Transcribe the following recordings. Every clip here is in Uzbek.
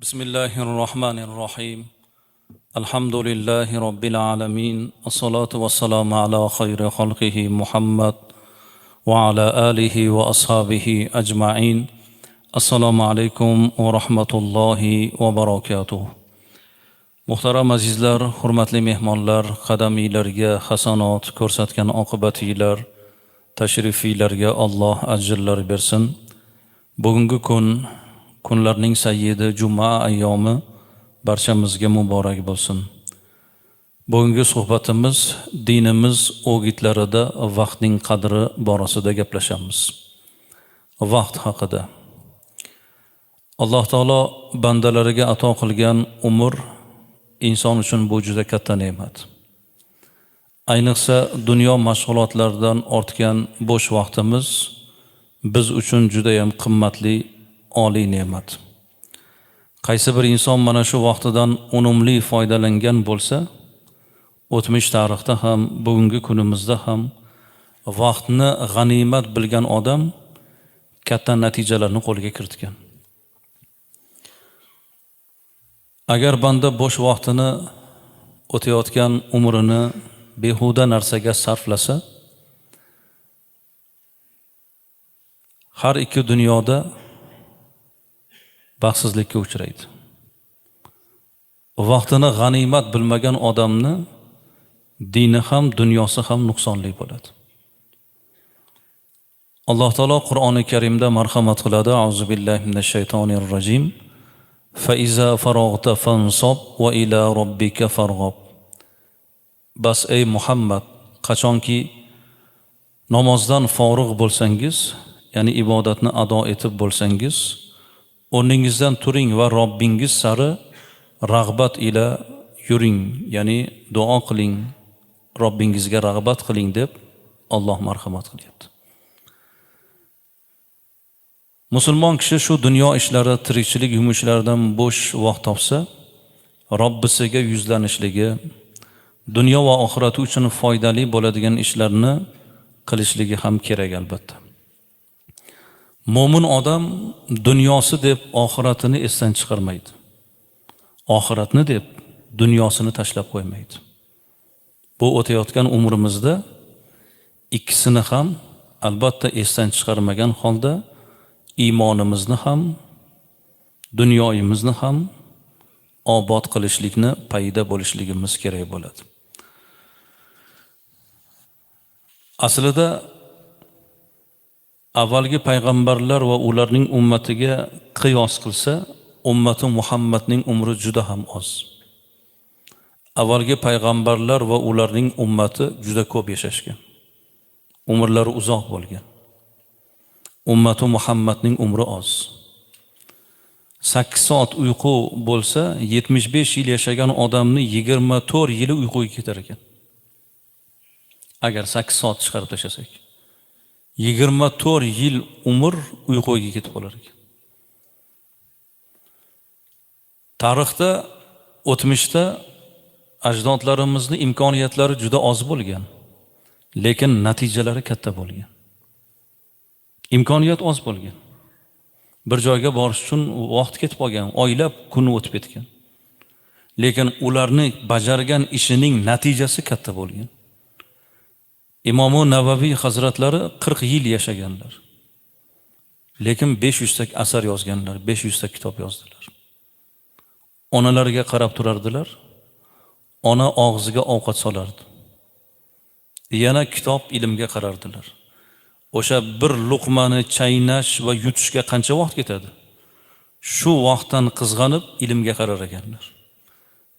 بسم الله الرحمن الرحيم. الحمد لله رب العالمين، الصلاة والسلام على خير خلقه محمد وعلى آله وأصحابه أجمعين. السلام عليكم ورحمة الله وبركاته. Muhtaram azizlar, hurmatli mehmonlar, qadamiylarga hasanot, ko'rsatgan oqibatinglar, tashrifiylarga Alloh ajrlar bersin. Bugungi kun kunlarning sayyidi juma ayyomi barchamizga muborak bo'lsin. Bugungi suhbatimiz dinimiz o'gitlarida vaqtning qadri borasida gaplashamiz. Vaqt haqida. Alloh taolo bandalariga ato qilgan umr inson uchun bu juda katta ne'mat. Ayniqsa dunyo mashg'ulotlaridan ortgan bo'sh vaqtimiz biz uchun juda ham qimmatli, oliy ne'mat. Qaysi bir inson mana shu vaqtidan unumli foydalangan bo'lsa, o'tmish tarixda ham, bugungi kunimizda ham vaqtni g'animat bilgan odam katta natijalarni qo'lga kiritgan. Agar banda bo'sh vaqtini, o'tayotgan umrini behuda narsaga sarflasa, har ikki dunyoda baxtsizlikka uchraydi. Vaqtini g'animat bilmagan odamni dini ham, dunyosi ham nuqsonli bo'ladi. Alloh taolo Qur'oni Karimda marhamat qiladi: Auzu billahi minash shaytonir rojim. Fa iza farag'ta fansob va ila robbika farg'ob. Bas ey Muhammad, qachonki namozdan forig' bo'lsangiz, ya'ni ibodatni ado etib bo'lsangiz, o'rningizdan turing va Robbingiz sari rag'bat ila yuring, ya'ni duo qiling, Robbingizga rag'bat qiling deb Alloh marhamat qilyapti. Musulmon kishi shu dunyo ishlari, tirikchilik yumushlaridan bo'sh vaqt topsa, Robbisiga yuzlanishligi, dunyo va oxirati uchun foydali bo'ladigan ishlarni qilishligi ham kerak albatta. Mo'min odam dunyosi deb oxiratini esdan chiqarmaydi. Oxiratni deb dunyosini tashlab qo'ymaydi. Bu o'tayotgan umrimizda ikkisini ham albatta esdan chiqarmagan holda iymonimizni ham, dunyoyimizni ham obod qilishlikni payida bo'lishligimiz kerak bo'ladi. Aslida avvalgi payg'ambarlar va ularning ummatiga qiyos qilsa, ummati Muhammadning umri juda ham oz. Avvalgi payg'ambarlar va ularning ummati juda ko'p yashashgan. Umrlari uzoq bo'lgan. Ummati Muhammadning umri oz. 8 soat uyqu bo'lsa, 75 yil yashagan odamni 24 yili uyquga ketar ekan. Agar 8 soat chiqarib tashlasak, 24 yil umr uyquga ketib qolar ekan. Tarixda, o'tmishda ajdodlarimizning imkoniyatlari juda oz bo'lgan, lekin natijalari katta bo'lgan. Imkoniyat oz bo'lgan. Bir joyga borish uchun vaqt ketib qolgan, oylab kun o'tib ketgan. Lekin ularni bajargan ishining natijasi katta bo'lgan. Imom Navaviy hazratlari 40 yil yashaganlar. Lekin 500 ta asar yozganlar, 500 ta kitob yozdilar. Onalariga qarab turardilar. Ona og'ziga ovqat solardi. Yana kitob ilmga qarardilar. O'sha bir luqmani chaynash va yutishga qancha vaqt ketadi? Shu vaqtdan qizg'anib ilmga qarar ekanlar.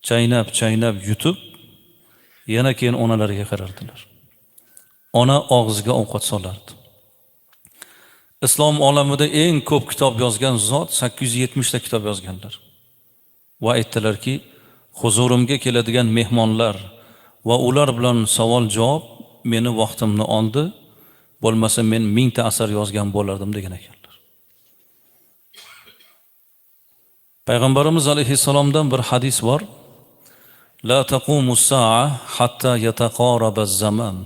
Chaynab, chaynab yutib, yana keyin onalariga qarardilar. Ona og'ziga ovqat solardi. Islom olamida eng ko'p kitob yozgan zot 870 ta kitob yozganlar. Va aytdilarki, huzurimga keladigan mehmonlar va ular bilan savol-javob meni vaqtimni oldi. Bo'lmasa men 1000 ta asar yozgan bo'lardim degan ekanlar. Payg'ambarimiz alayhissalomdan bir hadis bor. La taqumu as-sa'a hatta yataqaraba az-zaman.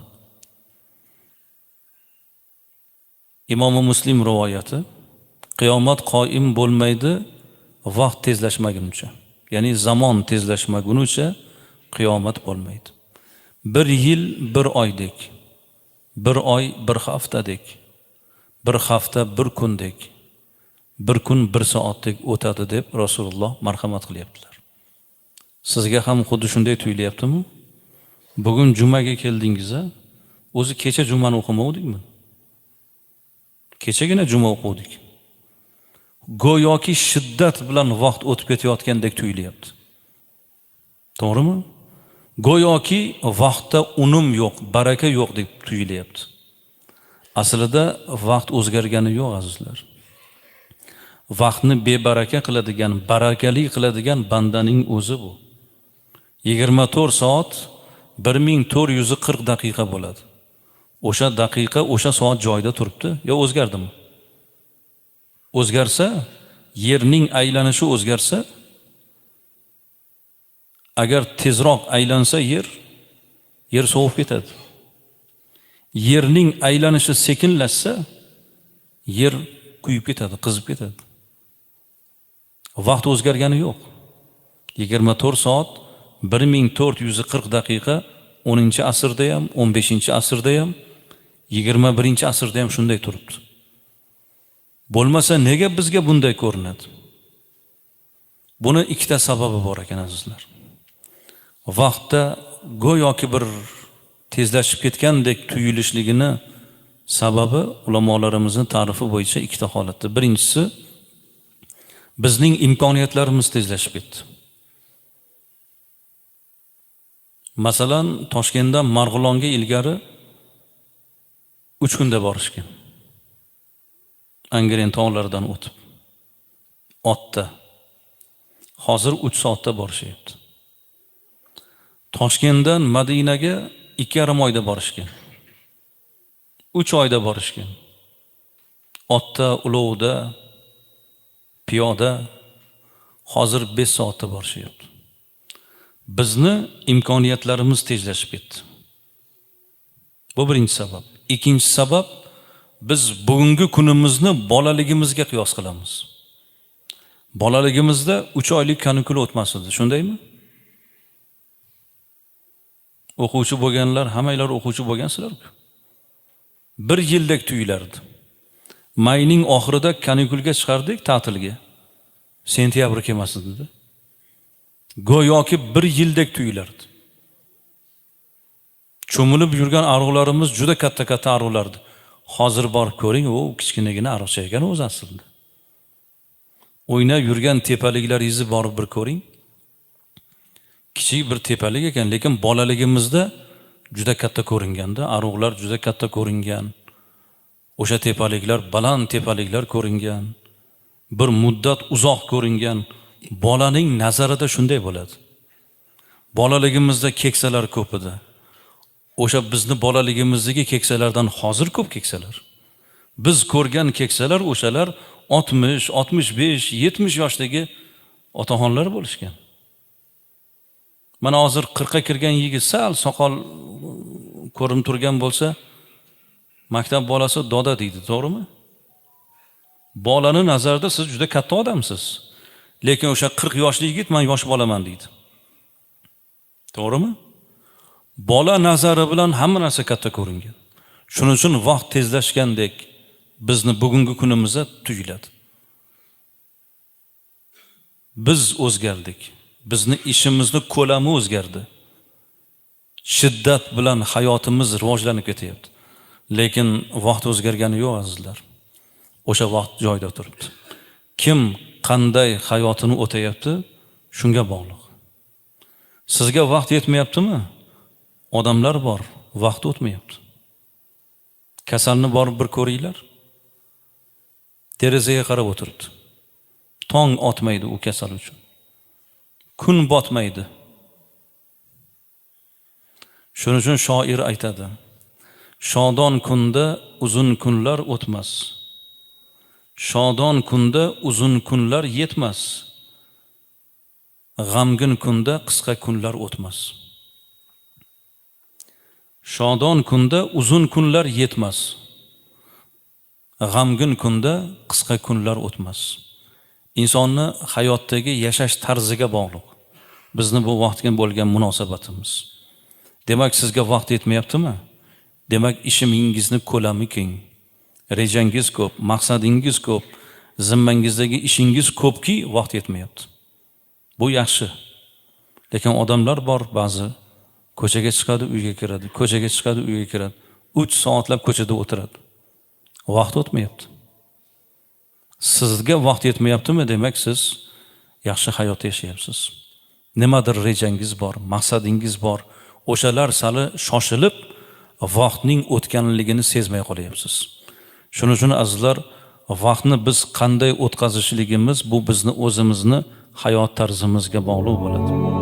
Imom Muslim rivoyati. Qiyomat qoim bo'lmaydi Vaqt tezlashmaguncha, ya'ni zamon tezlashmagunicha qiyomat bo'lmaydi. Bir yil bir oydek, bir oy bir haftadek, bir hafta bir kundek, bir kun bir soatdek o'tadi deb Rasululloh marhamat qilyaptilar. Sizga ham xuddi shunday tuyulyaptimi? Bugun jumaga keldingiz-a? O'zi kecha jumani o'qimovdikmi? Kechagina juma o'quvdik. Go'yoki shiddat bilan vaqt o'tib ketayotgandek tuyulyapti. To'g'rimi? Go'yoki vaqtda unum yo'q, baraka yo'q deb tuyulyapti. Aslida vaqt o'zgargani yo'q, azizlar. Vaqtni bebaraka qiladigan, barakali qiladigan bandaning o'zi bu. 24 soat 1440 daqiqa bo'ladi. O'sha daqiqa, o'sha soat joyida turibdi, yo o'zgardimi? O'zgarsa, yerning aylanishi o'zgarsa, agar tezroq aylansa yer sovib ketadi. Yerning aylanishi sekinlashsa, yer kuyib ketadi, qizib ketadi. Vaqt o'zgargani yo'q. 24 soat 1440 daqiqa 10-asrda ham, 15-asrda ham, 21-asrda ham shunday turibdi. Bo'lmasa nega bizga bunday ko'rinadi? Buni ikkita sababi bor ekan, azizlar. Vaqtda go'yoki bir tezlashib ketgandek tuyulishligini sababi ulamolarimizning ta'rifi bo'yicha ikkita holatda. Birinchisi, bizning imkoniyatlarimiz tezlashib ketdi. Masalan, Toshkentdan Marg'ilonga ilgari 3 kunda borishgan. Angren tog'laridan o'tib. Otda. Hozir 3 soatda borishyapti. Toshkentdan Madinaga 2,5 oyda borishgan. 3 oyda borishgan. Otda, ulovda, piyoda hozir 5 soatda borishyapti. Bizni imkoniyatlarimiz tezlashib ketdi. Bu birinchi sabab. Ikkinchi sabab, biz bugungi kunimizni bolaligimizga qiyos qilamiz. Bolaligimizda 3 oylik kanikul o'tmas edi, shundaymi? O'quvchi bo'lganlar, hammanglar o'quvchi bo'lgansizlar-ku. Bir yildek tuyulardi. Mayning oxirida kanikulga chiqardik ta'tilga. Sentyabr kelmas edi. Go'yoki bir yildek tuyulardi. Cho'milib yurgan ariqlarimiz juda katta-katta ariqlardi. Hozir borib ko'ring, u kichkinagina ariqcha ekan o'zi aslida. O'ynab yurgan tepaliklaringizni borib bir ko'ring. Kichik bir tepalik ekan, lekin bolaligimizda juda katta ko'ringanda, ariqlar juda katta ko'ringan. O'sha tepaliklar baland tepaliklar ko'ringan. Bir muddat uzoq ko'ringan. Bolaning nazarida shunday bo'ladi. Bolaligimizda keksalar ko'p edi. O'sha bizni bolaligimizdagi keksalardan hozir ko'p keksalar. Biz ko'rgan keksalar o'shalar 60, 65, 70 yoshdagi otaxonlar bo'lishgan. Mana hozir 40 ga kirgan yigit sal soqol ko'rinib turgan bo'lsa, maktab bolasi doda deydi, to'g'rimi? Bolani nazarida siz juda katta odamsiz. Lekin o'sha 40 yoshli yigit men yosh bolaman deydi. To'g'rimi? Bola nazari bilan hamma narsa katta ko'ringan. Shuning uchun vaqt tezlashgandek bizni bugungi kunimizda tuyuladi. Biz o'zgardik. Bizni ishimizni ko'lami o'zgardi. Shiddat bilan hayotimiz rivojlanib ketyapti. Lekin vaqt o'zgargani yo'q, azizlar. O'sha vaqt joyida turibdi. Kim qanday hayotini o'tayapti, shunga bog'liq. Sizga vaqt yetmayaptimi? Odamlar bor, vaqt o'tmayapti. Kasalni borib bir ko'ringlar. Derazaga qarab o'tiribdi. Tong otmaydi u kasal uchun. Kun botmaydi. Shuning uchun shoir aytadi: shodon kunda uzun kunlar o'tmas. Shodon kunda uzun kunlar yetmas. G'amgin kunda qisqa kunlar o'tmas. Shodon kunda uzun kunlar yetmas. G'amgin kunda qisqa kunlar o'tmas. Insonni hayotdagi yashash tarziga bog'liq bizni bu vaqtga bo'lgan munosabatimiz. Demak, sizga vaqt yetmayaptimi? Demak, ishingizni ko'lami keng, rejangiz ko'p, maqsadingiz ko'p, zimmangizdagi ishingiz ko'pki, vaqt yetmayapti. Bu yaxshi. Lekin odamlar bor, ba'zi ko'chaga chiqadi, uyga kiradi, ko'chaga chiqadi, uyga kiradi. 3 soatlab ko'chada o'tiradi. Vaqt o'tmayapti. Sizga vaqt yetmayaptimi? Demak, siz yaxshi hayot yashayapsiz. Nimadir rejangiz bor, maqsadingiz bor. O'shalar sali shoshilib vaqtning o'tganligini sezmay qolyapsiz. Shuning uchun azizlar, vaqtni biz qanday o'tkazishligimiz bu bizni o'zimizni hayot tarzimizga bog'liq bo'ladi.